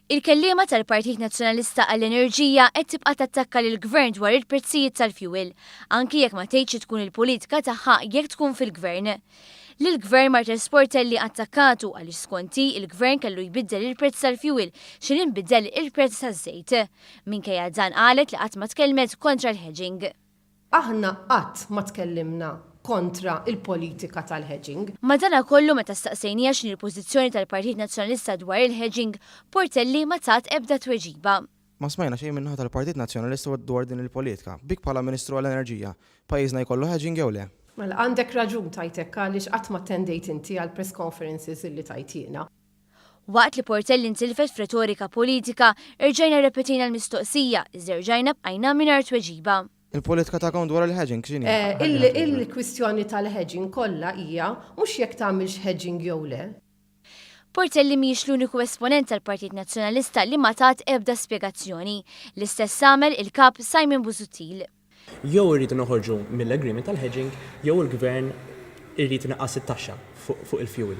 Il-kelliema tal-Partit Nazzjonalista għall-Enerġija qed tibqa' tattakka lill-Gvern dwar il-prezzijiet tal-fjuwil, anki jekk ma tgħidx xi tkun il-politika tagħha jekk tkun fil-Gvern. Lill-Gvern Marthese Portelli attakkatu għaliex skont hi il-Gvern kellu jbiddel il-prezz tal-fjuwil x'inhi nbidel il-prezz taż-żejt. Minkejja dan qalet li qatt ma tkellmet kontra l-hedging. Aħna qatt ma tkellimna kontra l-politika tal-hedging. Madanakollu meta staqsejniha x'inhi l-pożizzjoni tal-Partit Nazzjonalista dwar il-hedging, Portelli ma tat ebda tweġiba. Ma smajna xejn min-naħa tal-Partit Nazzjonalista dwar din il-politika. Bik bħala Ministru għall-Enerġija, pajjiżna jkollu hedging jew le? Mela, għandek raġun tgħid hekk għaliex qatt ma attendejt inti għall-press conferences illi tajt jiena. Waqt li Portelli ntilfet f'retorika politika, erġajna rrepetejna l-mistoqsija, iżda erġajna bqajna mingħajr tweġiba. Il-politika tagħkom dwar il-hedging x'inhi? Il-kwistjoni tal-hedging kollha hija mhux jekk tagħmilx hedging jew le. Portelli mhijiex l-uniku esponent tal-Partit Nazzjonalista li ma tat ebda spjegazzjoni. L-istess għamel il-Kap Simon Busuttil. Jew irridu noħorġu mill-agreement tal-hedging jew il-Gvern irid inaqqas it-taxxa fuq il-fuel.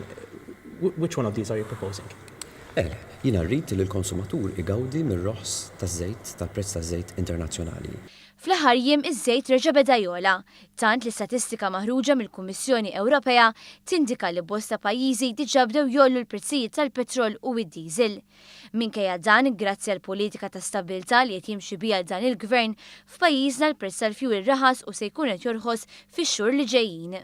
Which one of these are you proposing? Le, jiena rrid li l-konsumatur igawdi mir-roħs taż-żejt, tal-prezz taż-żejt internazzjonali. Fl-aħħar jiem iż-żejt reġa' beda jogħla, tant li statistika maħruġa mill-Kummissjoni Ewropea tindika li bosta pajjiżi diġà bdew jgħollu l-prezzijiet tal-petrol u d-diesel. Minkejja dan, grazzi għall-politika ta' stabbiltà li qed jimxi biha dan il-Gvern, f'pajjiżna l-prezz tal-fjuwil raħas u se jkun qed jorħos fix-xhur li ġejjin.